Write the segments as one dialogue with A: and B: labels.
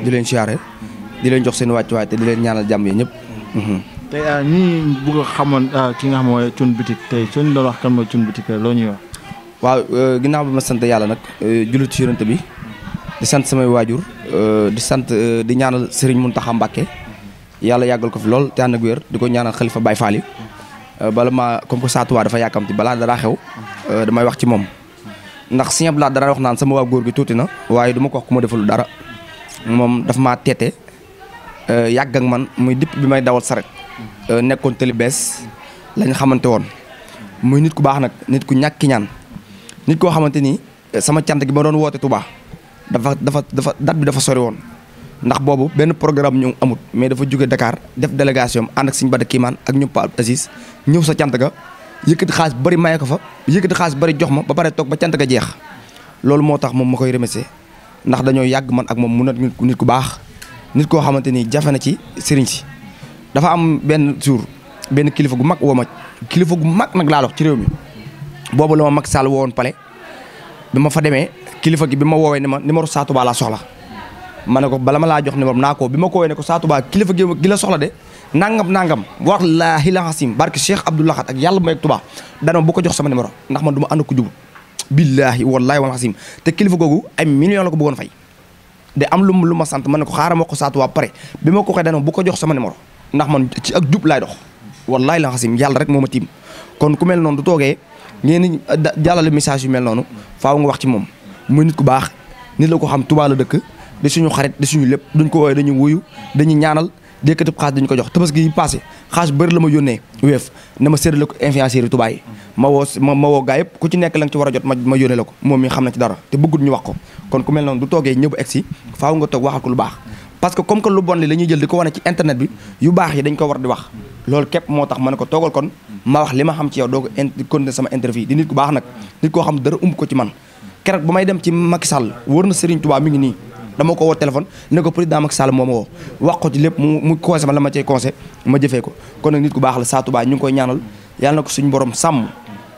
A: di leen siyaare di leen jox seen wàccuwaay te di leen ñaanal jàmm yi ñëpp.
B: tey ñii bëgg a xamoon ki nga xam mooy Thioune Boutique tey soo ñu doon wax kan mooy Thioune Boutique loo ñuy wax.
A: waaw ginnaaw bi ma sant yàlla nag jullit ci yonent bi di sant samay waajur di sant di ñaanal Serigne Mountakha Mbacké yàlla yàggal ko fi lool te ànd ak wér di ko ñaanal xalifa Baye Fall yi bala ma comme que Sa Touba dafa yàkkamti balaa dara xew damay wax ci moom ndax Sëñ Abdou Lahad dara wax naan sama waa góor gi tuuti na waaye du ma ko wax ku ma deful dara moom daf maa teete yàgg ak man muy dipp bi may dawal saret nekkoon tëli bees lañ xamante woon muy nit ku baax nag nit ku ñàkki ñaan nit koo xamante ni sama cant gi ma doon woote Touba dafa date bi dafa sori woon ndax boobu benn programme ñu amut mais dafa jóge Dakar def délégation ànd ak Sëñ Bada Kiimaan ak ñoom Pape Aziz ñëw sa cant ga yëkkati xaalis bari maye ko fa yëkkati xaalis bari jox ma ba pare toog ba cant ga jeex loolu moo tax moom ma koy remercier ndax dañoo yàgg man ak moom mu nit ku baax nit koo xamante ni jafe na ci sëriñ si dafa am benn jour benn kilifa gu mag woo ma kilifa gu mag nag laa wax ci réew mi boobu la ma Macky Sall woowoon pale bi ma fa demee kilifa gi bi ma woowee ne ma numéro Sa Touba laa soxla ma ne ko bala ma laa jox numéro naa ko bi ma ko woowee ne ko Sa Touba kilifa gi la soxla de nangam wallaahi la xasim barke Cheikh Abdou Lahad ak yàlla may Touba dana bu ko jox sama numéro ndax man du ma ànd ko jubut billaahi wallaahi wal xasim te kilifa googu ay millions la ko bëggoon fay de am lu ma sant ma ne ko xaaral ma ko Sa Touba pare bi ma ko waxee dana bu ko jox sama numéro ndax man ci ak jub laay dox wallaahi la xasim yàlla rek moo ma tiim kon ku mel noonu du toogee ngeen jàllale message yu mel noonu faaw nga wax ci moom muy nit ku baax nit la ko xam Touba la dëkk di suñu xarit di suñu lépp duñ ko woowee dañuy wuyu dañuy ñaanal dékkatib xaalis dañu ko jox tabaski yi passé xaalis bëri la ma yónnee weef na ma séddale ko influenceurs yi Touba yi ma woo gaa yëpp ku ci nekk la nga ci war a jot ma yónnee la ko moom mi xam na ci dara te bëggut ñu wax ko kon ku mel noonu du toogee ñëw egsi faaw nga toog waxal ko lu baax parce que comme que lu bon li la ñuy jël di ko wane ci internet bi yu baax yi dañ ko war di wax loolu képp moo tax ma ne ko toogal kon ma wax li ma xam ci yow doo ko continuer sama interview di nit ku baax nag nit koo xam dara umb ko ci man keroog ba may dem ci Macky Sall wër na Serigne Touba mi ngi nii dama ko woo téléphone ne ko président Macky Sall moo ma woo wax ko ci lépp mu conseil ma la ma cay conseil ma jëfee ko kon nag nit ku baax la Sa Touba ñu ngi koy ñaanal yàlla na ko suñu borom sàmm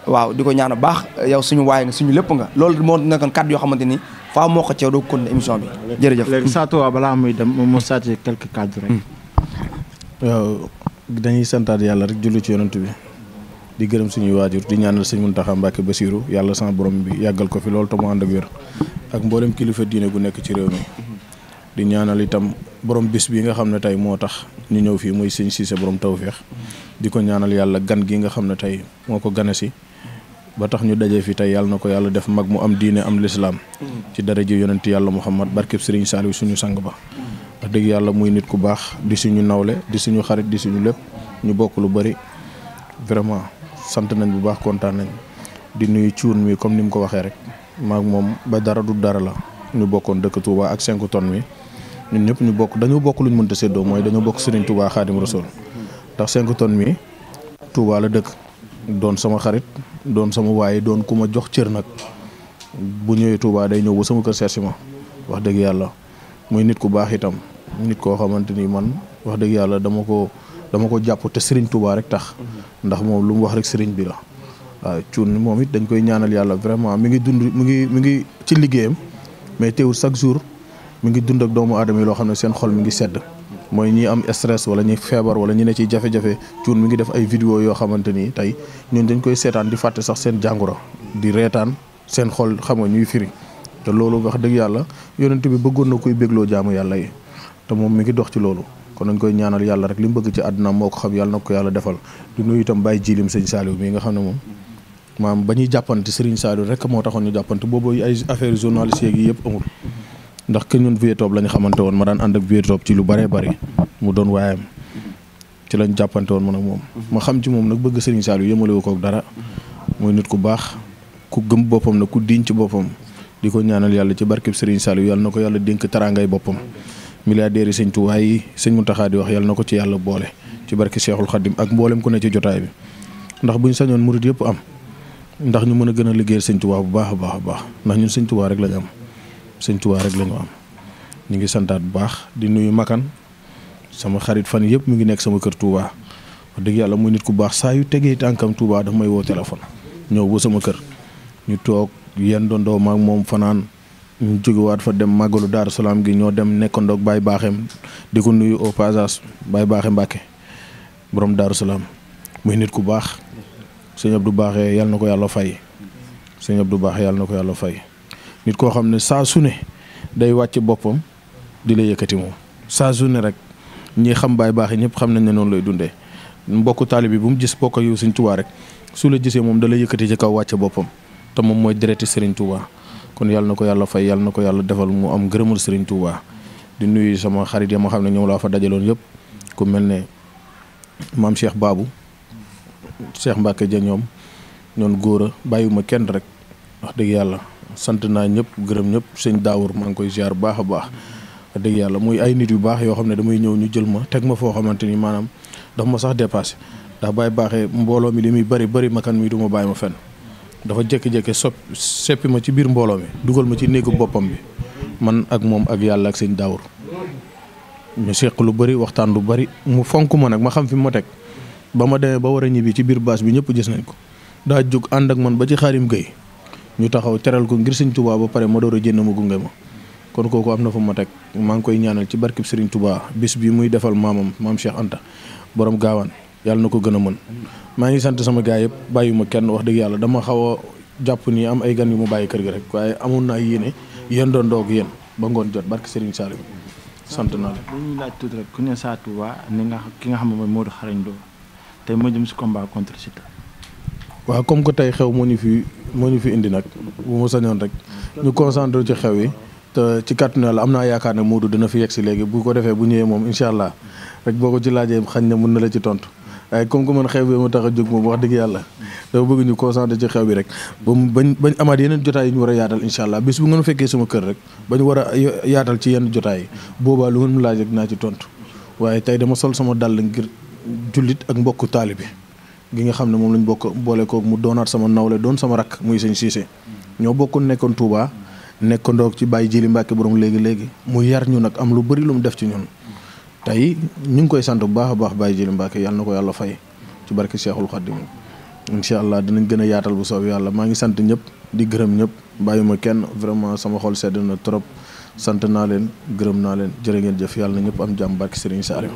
A: waaw di ko ñaanal baax yow suñu waaye nga suñu lépp nga loolu moo nekkoon kàddu yoo xamante ni faaw moo ko ceew doo continuer émission bi jërëjëf.
B: léegi Sa Touba balaa muy dem mu sàcc quelques cadres rek.
C: waaw dañuy santaat yàlla rek jullu ci yonent bi di gërëm suñuy waajur di ñaanal sëñ Mountakha Mbacké Bassirou yàlla sama borom bi yàggal ko fi loolu te mu ànd ak wér ak mboolem kilifa diine gu nekk ci réew mi di ñaanal itam borom bis bi nga xam ne tey moo tax ñu ñëw fii muy sëñ Cissé borom tawféex di ko ñaanal yàlla gan gi nga xam ne tey moo ko gane si ba tax ñu dajee fi tey yàlla na ko yàlla def mag mu am diine am lislaam ci daraja yonent yàlla Muhammad barkeb Serigne Saliou suñu sang ba wax dëgg yàlla muy nit ku baax di suñu nawle di suñu xarit di suñu lépp ñu bokk lu bari vraiment sant nañ bu baax kontaan nañ di nuyu cuun mi comme ni mu ko waxee rek maag moom ba dara du dara la ñu bokkoon dëkk Touba ak 5 tonnes mi ñun ñëpp ñu bokk dañoo bokk luñ mënta séddoo mooy dañoo bokk Serigne Touba Khadim Rasoul ndax 5 tonnes mi Touba la dëkk doon sama xarit doon sama waaye doon ku ma jox cër nag bu ñëwee Touba day ñëw ba sama kër seet si ma wax dëgg yàlla muy nit ku baax itam nit koo xamante ni man wax dëgg yàlla dama ko jàpp te Serigne Touba rek tax ndax moom lu mu wax rek Serigne bi la waaw cuun moom it dañ koy ñaanal yàlla vraiment mi ngi dund mi ngi ci liggéeyam mais teewul chaque jour mi ngi dund ak doomu aadama yi loo xam ne seen xol mi ngi sedd mooy ñi am stress wala ñi feebar wala ñi ne ci jafe-jafe cuun mi ngi def ay vidéo yoo xamante ni tey ñun dañ koy seetaan di fàtte sax seen jàngoro di reetaan seen xol xam nga ñuy firi te loolu wax dëgg yàlla yonent bi bëggoon na koy bégloo jaamu yàlla yi te moom mi ngi dox ci loolu kon nañ koy ñaanal yàlla rek li mu bëgg ci àdduna moo ko xam yàlla na ko yàlla defal di nuyu itam bàyyi jilim sëñ Saliou mii nga xam ne moom maam ba ñuy jàppante Serigne Saliou rek moo taxoon ñu jàppante boobu ay affaire journaliste yi yëpp amul ndax que ñun Vieux-Top la ñu xamante woon ma daan ànd ak Vieux-Top ci lu bëree bëri mu doon waayam ci lañ jàppante woon man ak moom ma xam ci moom nag bëgg Serigne Saliou yëmalewu ko ak dara muy nit ku baax ku gëm boppam nag ku diñ ci boppam di ko ñaanal yàlla ci barkeb Serigne Saliou yàlla na ko yàlla dénk taraangay boppam milliardaires yi sëñ Tuubaa yi sëñ Mountakha di wax yàlla na ko ci yàlla boole ci barke Cheikhul Khadim ak mboolem ku ne ci jotaay bi ndax buñ sañoon murit yëpp am ndax ñu mën a gën a liggéeyal sëñ Tuubaa bu baax a baax a baax ndax ñun sëñ Tuubaa rek lañ am sëñ Tuubaa rek lañu am ñu ngi santaat bu baax di nuyu makan sama xarit fan yëpp mi ngi nekk sama kër Touba wax dëgg yàlla muy nit ku baax saa yu tegee tànkam Touba daf may woo téléphone ñëw ba sama kër ñu toog yéen dondoo maag moom fanaan ñu jógewaat fa dem màggalu Daaru Salaam gi ñoo dem nekkandoog Baye Baaxem di ko nuyu au passage Baye Baaxe Mbàkke borom Daaru Salaam muy nit ku baax sëñ Abdou Baaxe yàlla na ko yàlla fay sëñ Abdou Baaxe yàlla na ko yàlla fay nit koo xam ne saa su ne day wàcc boppam di la yëkkati moom saa su ne rek ñi xam Baye Baaxe ñëpp xam nañ ne noonu lay dundee mbokku taali bi bu mu gis bokk ak yow Sëñ Tuubaa rek su la gisee moom da la yëkkati ci kaw wàcce boppam te moom mooy dereti Serigne Touba kon yàlla na ko yàlla fay yàlla na ko yàlla defal mu am ngërëmal Serigne Touba di nuyu sama xarit ya ma xam ne ñoom laa fa dajaloon yëpp ku mel ne maam Cheikh Babou Cheikh Mbacke ja ñoom góor a bàyyiwuma kenn rek wax dëgg yàlla sant naa ñëpp gërëm ñëpp sëñ Daawur maa ngi koy ziar baax a baax wax dëgg yàlla muy ay nit yu baax yoo xam ne damay ñëw ñu jël ma teg ma foo xamante ni maanaam dafa ma sax dépassé ndax Baye Baaxee mbooloo mi li muy bari makan mi du ma bàyyi ma fenn dafa jékki-jékki seppi ma ci biir mbooloo mi dugal ma ci néegu boppam bi man ak moom ak yàlla ak sëñ Daawur ñu seq lu bari waxtaan lu bari mu fonk ma nag ma xam fi ma teg ba ma demee ba war a ñibbi ci biir baas bi ñëpp gis nañ ko daa jóg ànd ak man ba ci Xaarim Gueye ñu taxaw teral ko ngir sëñ Touba ba pare ma door a jénn ma gunge ma kon kooku am na fa ma teg maa ngi koy ñaanal ci barkib Serigne Touba bis bi muy defal maam Cheikh Anta borom gaawaan yàlla na ko gën a mën maa ngi sant sama gaay yëpp bàyyuma kenn wax dëgg yàlla dama xaw a jàpp ni am ay gan yu mu bàyyi kër gi rek waaye amoon naa yéene yéen doon doog yéen ba ngoon jot barke Serigne Saliou sant naa leen.
B: dañuy laaj tuuti rek ku ne Sa Touba ni nga ki nga xam ne mooy Modou Xarañ Lo tey moo jëm si combat contre Siteu.
C: waaw comme que tey xew moo ñu fi indi nag bu ma sañoon rek ñu concentré ci xew yi te ci kàttanu Yàlla am naa yaakaar ne Modou dina fi yegg si léegi bu ko defee bu ñëwee moom incha allah rek boo ko ci laajee xañ na mun na la ci tontu waaye comme que man xew bi ma tax a jóg moom wax dëgg yàlla dafa bëgg ñu concentré ci xew bi rek ba mu bañ amaat yeneen jotaay yi ñu war a yaatal incha allah bis bu ngeen fekkee sama kër rek ba ñu war a yaatal ci yenn jotaay yi boobaa lu ngeen mu laaj rek naa ci tontu waaye tey dama sol sama dàll ngir jullit ak mbokku taalibe gi nga xam ne moom lañ bokk boole koog mu doonaat sama nawle doon sama rakk muy sëñ Cissé ñoo bokkoon nekkoon Touba nekkandoog ci Baye Jili Mbàkke borom léegi mu yar ñu nag am lu bëri lu mu def ci ñun tey ñu ngi koy sant bu baax a baax Baye Jili Mbàkke yàlla na ko yàlla fay ci barke Cheikhul Khadim incha allah dinañ gën a yaatal bu soob yàlla maa ngi sant ñëpp di gërëm ñëpp bàyyuma kenn vraiment sama xol sedd na trop sant naa leen gërëm naa leen jërë ngeen jëf yàlla na ñëpp am jàmm barke Serigne Saliou.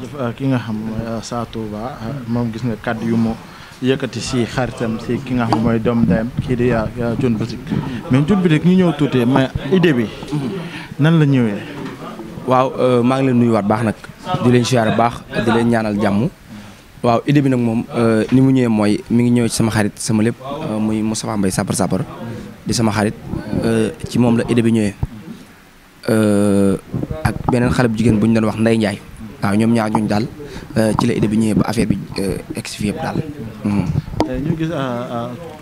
B: jëf ki nga xam mooy Sa Touba moom gis nga kàddu yu mu yëkkati si xaritam si ki nga xam mooy doom ndeyam kii di Thioune Boutique mais Thioune Boutique ñu ñëw tuuti mais idée bi nan la ñëwee.
A: waaw maa ngi leen nuyuwaat baax nag di leen siyaare baax di leen ñaanal jàmm waaw idée bi nag moom ni mu ñëwee mooy mi ngi ñëw ci sama xarit sama lépp muy Moustapha Mbaye sapar di sama xarit ci moom la idée bi ñëwee ak beneen xale bu jigéen bu ñu doon wax Ndeye Ndiaye waaw ñoom ñaar ñooñu daal ci la idée bi ñëwee ba affaire bi egsi fi yëpp daal.
B: ñu gis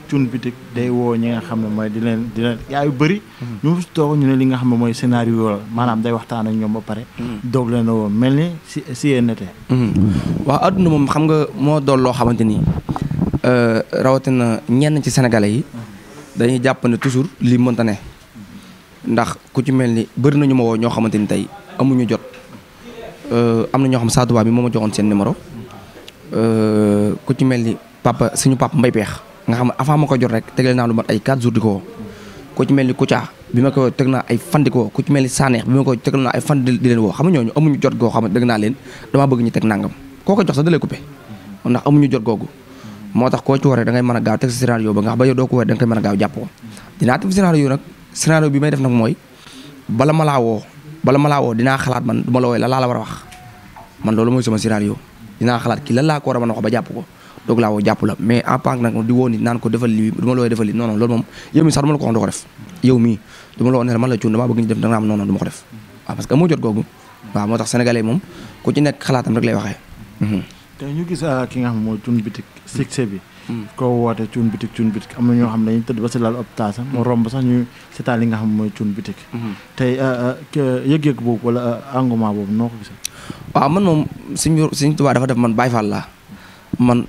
B: Thioune Boutique day woo ñi nga xam ne mooy di leen yaa yu bëri. ñu toog ñu ne li nga xam ne mooy scénario la maanaam day waxtaan ak ñoom ba pare. doog leen a woo mel ni si yéen nete.
A: waaw adduna moom xam nga moo doon loo xamante ni rawatina ñenn ci sénégalais yi dañuy jàpp ne toujours lii mënta ne ndax ku ci mel ni bëri nañu ma woo ñoo xamante ni tey amuñu jot. am na ñoo xam Sa Touba bi moo ma joxoon seen numéro ku ci mel ni suñu papa Mbaye Peex nga xam ne avant ma ko jot rek tegal naa lu mat ay 4 jours di ko woo ku ci mel ni Kouthia bi ma ko teg naa ay fan di ko woo ku ci mel ni Saneex bi ma ko tegal naa ay fan di leen woo xam nga ñooñu amuñu jot goo xam ne dëgg naa leen damaa bëgg ñu teg nangam koo ko jox sax da lay coupé ndax amuñu jot googu moo tax koo ci waree da ngay mën a gaaw teg sa scénario ba nga xam ba yow doo ko waree da nga koy mën a gaaw jàpp ko dinaa teg scénario nag scénario bi may def nag mooy bala ma laa woo dinaa xalaat man du ma la wooy la laa la war a wax man loolu mooy sama scénario dinaa xalaat kii lan laa ko war a mën a wax ba jàpp ko doog laa woo jàpp la mais en tant que nag di woo nit naan ko defal lii du ma la wooy defal lii non non loolu moom yow mii sax du ma la ko wax du ko def yow mii du ma la wax ne man la Thioune damaa bëgg ñu def da nga am non non du ma ko def waaw parce que moo jot googu waaw moo tax sénégalais moom ku ci nekk xalaatam rek lay waxee.
B: te ñu gis ki nga xam mooy Thioune Boutique succès bi. koo woote Thioune Boutique am na ñoo xam ne dañuy tëdd ba si laal hôpital sax mu romb sax ñu seetaan li nga xam mooy Thioune Boutique. tey yëg-yëg boobu wala engouement boobu noo ko gisee.
A: waaw man moom Sëñ Tuubaa dafa def man Baay Faal laa man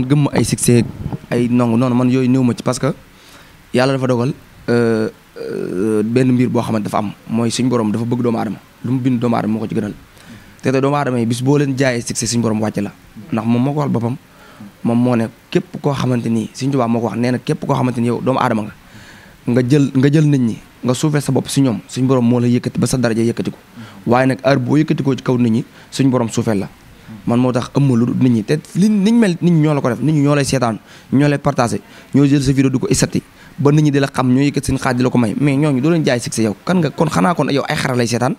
A: gëm ma ay succès ay nongu noonu man yooyu néew ma ci parce que yàlla dafa dogal benn mbir boo xamante dafa am mooy suñ borom dafa bëgg doomu aadama lu mu bind doomu aadama moo ko ci gënal te doomu aadama yi bis boo leen jaayee succès suñ borom wàcc la ndax moom moo ko wax boppam moom moo ne képp koo xamante ni Sëñ Tuubaa moo ko wax nee na képp koo xamante ni yow doomu aadama nga jël nit ñi nga suufee sa bopp si ñoom suñ borom moo la yëkkati ba sa daraja yëkkati ko waaye nag heure boo yëkkati ko ci kaw nit ñi suñ borom suufeel la man moo tax ëmma lu nit ñi te niñ mel nit ñi ñoo la ko def nit ñi ñoo lay seetaan ñoo lay partagé ñoo jël sa vidéo di ko isati ba nit ñi di la xam ñoo yëkkati seen xaaj di la ko may mais ñooñu doo leen jaay succès yow kan nga kon xanaa kon yow ay xara lay seetaan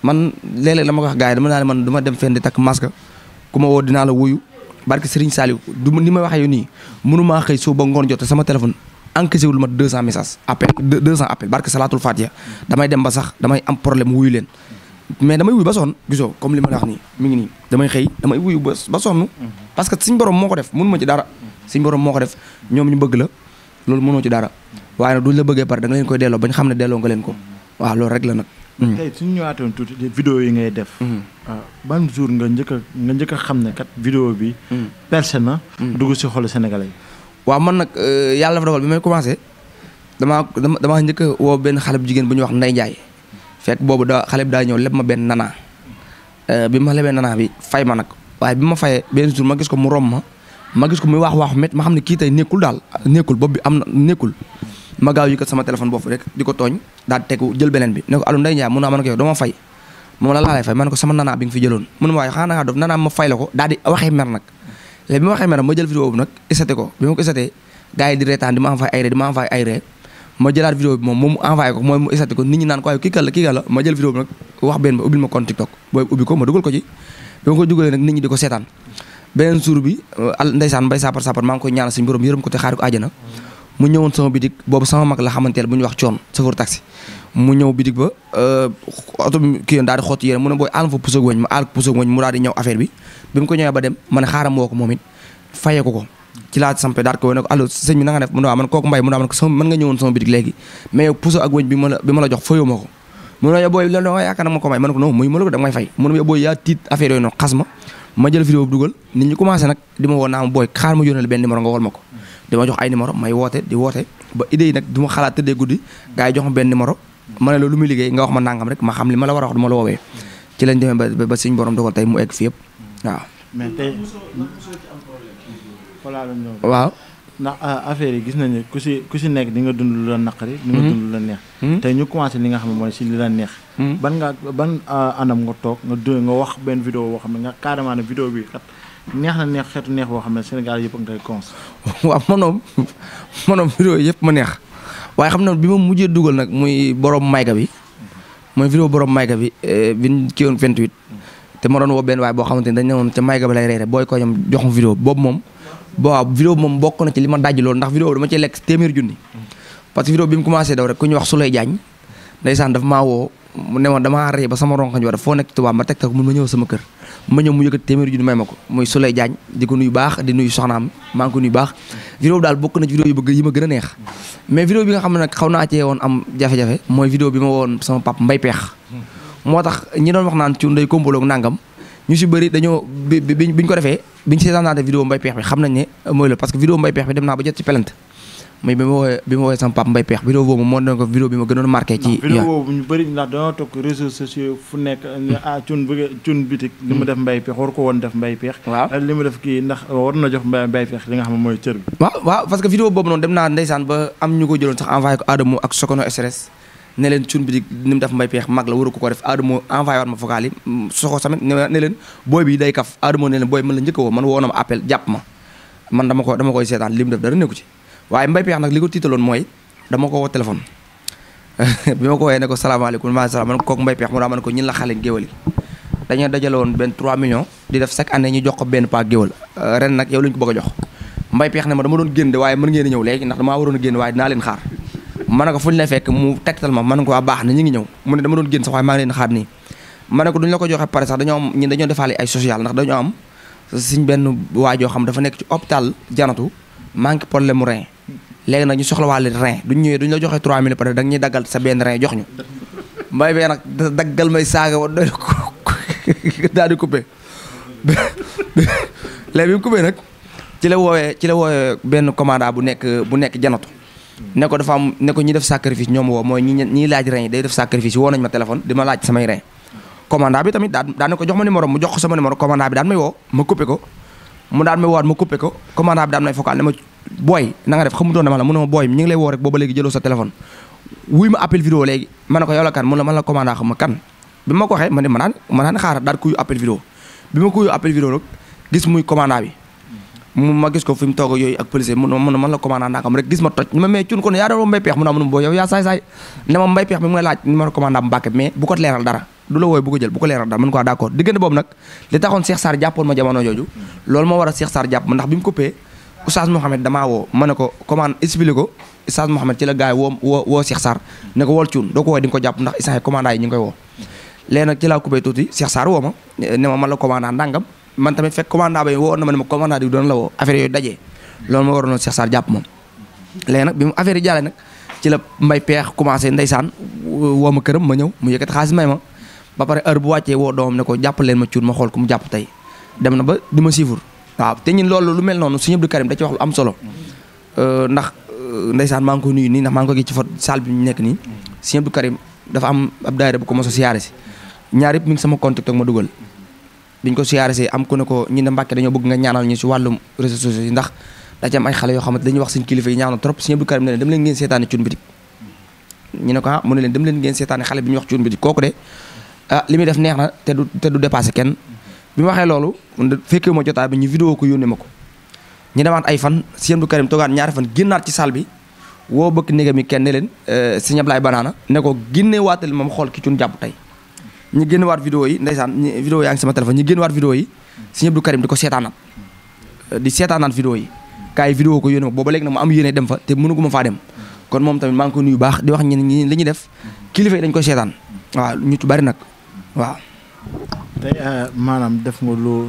A: man léeg-léeg la ma ko wax gars yi dama naa ne man dama dem fenn di takk masque ku ma woo dinaa la wuyu barke Serigne Saliou du ni may waxee yow nii mënumaa xëy soo ba ngoon jot sama téléphone encaissé wul ma 200 messages appel 200 appel barke Salatul Fatiha damay dem ba sax damay am problème wuyu leen mais damay wuyu ba sonn gisoo comme li ma la wax nii mi ngi nii damay xëy damay wuyu ba sonn parce que suñ borom moo ko def mënu ma ci dara suñ borom moo ko def ñoom ñu bëgg la loolu mënoo ci dara waaye nag duñ la bëggee pare da nga leen koy delloo bañ xam ne delloo nga leen ko waaw loolu rek la nag
B: tey suñu ñëwaatoon tuuti vidéo yi ngay def ban jour nga njëkk a xam ne kat vidéo bi percé na dugg si xolu sénégalais yi
A: waaw man nag yàlla dafa dogal bi may commencé damaa njëkk a woo benn xale bu jigéen bu ñuy wax Ndey Njaay fekk boobu xale bi daa ñëw leb ma benn nana bi ma lebee nana bi fay ma nag waaye bi ma fayee benn jour ma gis ko mu rom ma gis ko muy waaxu met ma xam ne kii tey nekkul daal nekkul bopp bi am na nekkul ma gaaw yëkkat sama téléphone boobu rek di ko tooñ daal tegu jël beneen bi ne ko allo Ndey Njaay mun naa man ko yow dama fay moom la laa lay fay ma ne ko sama nana bi nga fi jëloon mun ma waaye xanaa ngaa dof nana ma fay la ko daal di waxee mer nag léegi bi ma waxee mer ma jël vidéo boobu nag isate ko bi ma ko isatee gars yi di reetaan di ma envoyé ay ree ma jëlaat vidéo bi moom mu envoyé ko mooy mu isate ko nit ñi naan ko waaye kii kal la ma jël vidéo bi nag wax benn ba ubbil ma compte TikTok booy ubbi ko ma dugal ko ci bi ma ko dugalee nag nit ñi di ko seetaan beneen jour bi ndeysaan mbay sapar maa ngi koy ñaanal suñu borom yërëm ko te xaari ko àjjana mu ñëwoon sama bitig boobu sama mag la xamanteel bu ñu wax coon chauffeur taxi mu ñëw bitig ba oto bi kii yoon daal di xotti yéen mu ne booy àll fa puso wëñ ma àll puso wëñ mu daal di ñëw affaire bi bi mu ko ñëwee ba dem ma ne xaaram woo ko moom it fayee ko ci laa sampe daal ko ne ko allo sëñ bi na nga def mu ne waaw man kooku mbay mu ne man ko sama mën nga ñëwoon sama bitig léegi mais yow puso ak wëñ bi ma la jox fayoo ma ko mu ne yow booy loolu da yaakaar na ma ko may ma ne ko non muy ma la ko da may fay mu ne yow booy yaa tiit affaire yooyu noonu xas ma jël vidéo bi dugal nit ñi commencé nag di ma woo naa ma booy xaar ma yónnee benn numéro nga wol ma ko di ma jox ay numéro may woote di woote ba idée yi nag du ma xalaat tëddee guddi gars yi jox ma benn numéro ma ne loolu lu muy liggéey nga wax ma nangam rek ma xam li ma la war a wax du ma la woowee ci lañ demee ba suñ borom dogal tey mu egg fi yëpp waaw
B: mais tey
A: waaw
B: ndax affaire yi gis nañu ku si nekk di nga dund lu la naqari di nga dund lu la neex tey ñu commencé li nga xam ne mooy si li la neex ban anam nga toog nga wax benn vidéo boo xam ne nga carrément ne vidéo bi kat neex na neex xeetu neex boo xam ne Sénégal yëpp nga koy cons
A: waaw manoom vidéo yëpp ma neex waaye xam na bi ma mujjee dugal nag muy borom mayga bi mooy vidéo borom mayga bi biñ ki woon 28 te ma doon woo benn waaye boo xamante ni dañ ne woon ca mayga bi lay reere booy ko ñoom jox ma vidéo boobu moom waaw vidéo bi moom bokk na ci li ma dajji loolu ndax vidéo dama cee lekk téeméer junni parce que vidéo bi mu commencé daw rek ku ñuy wax Souley Diagne ndeysaan dafa maa woo mu ne ma damaa rey ba sama ronkañ war foo nekk tubaab ma teg ko mun ma ñëw sama kër ma ñëw mu yëkkat téeméer junni may ma ko muy Souley Diagne di ko nuyu baax di nuyu soxnaam maa ngi ko nuyu baax vidéo bi daal bokk na ci vidéo yi ma gën a neex mais vidéo bi nga xam ne nag xaw naa cee woon am jafe-jafe mooy vidéo bi ma woon sama pap Mbay Peex moo tax ñi doon wax naan ci ndey kompaloog nangam ñu si bëri dañoo biñ ko defee biñ seetaanaate vidéo Mbay Peex bi xam nañ ne mooy la parce que vidéo Mbay Peex bi dem naa ba jot ci plainte mooy bi ma woowee sama papa Mbay Peex vidéo boobu moo doon ko vidéo bi ma gënoon marqué ci
B: vidéo boobu ñu bëri ndax dañoo toog réseaux sociaux fu nekk cun bitik li mu def Mbay Peex war ko woon def Mbay Peex
A: waaw
B: li mu def kii ndax war na jox Mbay Peex li nga xam ne mooy cër bi
A: waaw parce que vidéo boobu noonu dem naa ndeysaan ba am ñu ko jëloon sax envoyé ko Adamo ak Sokono SRS ne leen cun bitik ni mu def Mbay Peex mag la waru ko def Adamo envoyé waat ma vocal yi soxo tamit ne leen booy bi day kaf Adamo ne leen booy man la njëkk woo man woo na ma appel jàpp ma man dama koy seetaan li mu def dara nekku ci waaye Mbay Peex nag li ko tiitaloon mooy dama ko woo téléphone bi ma ko woowee ne ko salaamaaleykum maa salaam man ko kooku Mbay Peex mu daa ma ne ko ñin la xale géwal yi dañoo dajale woon benn 3 millions di def chaque année ñu jox ko benn paa géwal ren nag yow lañu ko bëgg a jox Mbay Peex ne ma dama doon génn waaye mën ngeen a ñëw léegi ndax damaa waroon a génn waaye dinaa leen xaar ma ne ko fu ñu lay fekk mu tegtal ma ne ko waa baax na ñu ngi ñëw mu ne dama doon génn sax waaye maa ngi leen xaar nii ma ne ko duñu la ko joxe pare sax dañoo defaale ay social ndax dañoo am suñ benn waajoo xam dafa nekk ci hôpital Janatu manque problème mu rein léegi nag ñu soxlawaale rein duñ ñëwee duñ la joxe 3000 pare da nga ñuy daggal sa benn rein jox ñu Mbay Peex nag daggal may saaga wa doy daal di coupé léegi bi mu coupé nag ci la woowee benn commandant bu nekk Janatu ne ko dafa am ne ko ñi def sacrifice ñoom woo mooy ñi laaj rein yi day def sacrifice woo nañ ma téléphone di ma laaj samay rein commandant bi tamit daan ne ko jox ma numéro mu jox ko sama numéro commandant bi daan may woo ma coupé ko mu daan may woowaat ma coupé ko commandant bi daan may focal ne ma booy na nga def xamutoon dama la mu ne ma booy ñu ngi lay woo rek booba léegi jëloo sa téléphone wuy ma appel vidéo léegi ma ne ko yow la kan mu la man la commandant xam ma kan bi ma ko waxee ma ne ma naan xaaral daal kuyu appel vidéo bi ma kuyu appel vidéo nag gis muy commandant bi ma gis ko fi mu toog yooyu ak policier mu ne man la commandant naa xam rek gis ma toj ni ma mais cun ko ne yaa doon mbay peex mu naa mu ne boo yow yaa saay-saay ne ma mbay peex bi mu ngi laaj numéro commandant bu Mbàkke mais bu ko leeral dara du la wooy bu ko jël bu ko leeral dara mën ko d'accord diggante boobu nag li taxoon Cheikh Sarr jàppoon ma jamono jooju loolu moo war a Cheikh Sarr jàpp ma ndax bi mu coupé Oustaz Mouhamed damaa woo ma ne ko commande expliqué ko Oustaz Mouhamed ci la gars yi woo Cheikh Sarr ne ko wool cuun doo ko wooy di nga ko jàpp ndax instant commandant yi ñu ngi koy woo léegi nag ci laa coupé tuuti Cheikh Sarr woo ma ne ma man la commandant ndàngam man tamit fekk commandant ba woo na ma ne ma commandant bi doon la woo affaire yooyu dajee loolu moo waroon Cheikh Sarr jàpp moom léegi nag bi mu affaire yi jàllee nag ci la mbay peex commencé ndeysaan woo ma këram ma ñëw mu yëkkati xaalis may ma ba pare heure bu wàccee woo doomam ne ko jàpp leen ma cuun ma xool ko mu jàpp tey dem na ba di ma siifur waaw te ñun loolu lu mel noonu Sëñ Abdou Karim da ci wax lu am solo ndax ndeysaan maa ngi ko nuyu nii ndax maa ngi ko gis ci fa salle bi ñu nekk nii Sëñ Abdou Karim dafa am ab daayira bu ko mos a siyaare si ñaar yëpp mi ngi sama contact ak ma dugal biñ ko siyaare si am ku ne ko ñi ne Mbàkke dañoo bëgg nga ñaanal ñu si wàllum réseaux sociaux yi ndax da ci am ay xale yoo xamante dañuy wax seen kilifa yi ñaanal trop Sëñ Abdou Karim ne leen dem leen ngeen seetaane Cuun Bitik ñu ne ko mu ne leen dem leen ngeen seetaane xale bi ñuy wax Cuun Bitik kooku de li muy def neex na te du dépassé kenn bi ma waxee loolu fekkee ma jotaay bi ñu vidéo ko yónnee ma ko ñu demaat ay fan Sëñ Abdou Karim toogaat ñaari fan génnaat ci salle bi woo bëkk néegam yi kenn ne leen Sëñ Ablaye Banaana ne ko génne waatal moom xool ki Cuun jàpp tey ñu génn waat vidéo yi ndeysaan vidéo yaa ngi sama téléphone ñu génn waat vidéo yi Sëñ Abdou Karim di ko seetaanaat di seetaanaat vidéo yi kaay vidéo ko yónnee ma booba léegi nag ma am yéene dem fa te mënuguma faa dem kon moom tamit maa ngi ko nuyu baax di wax ñi li ñuy def kilifa yi dañ ko seetaan waaw ñu ci bari nag waaw
B: tey maanaam def nga lu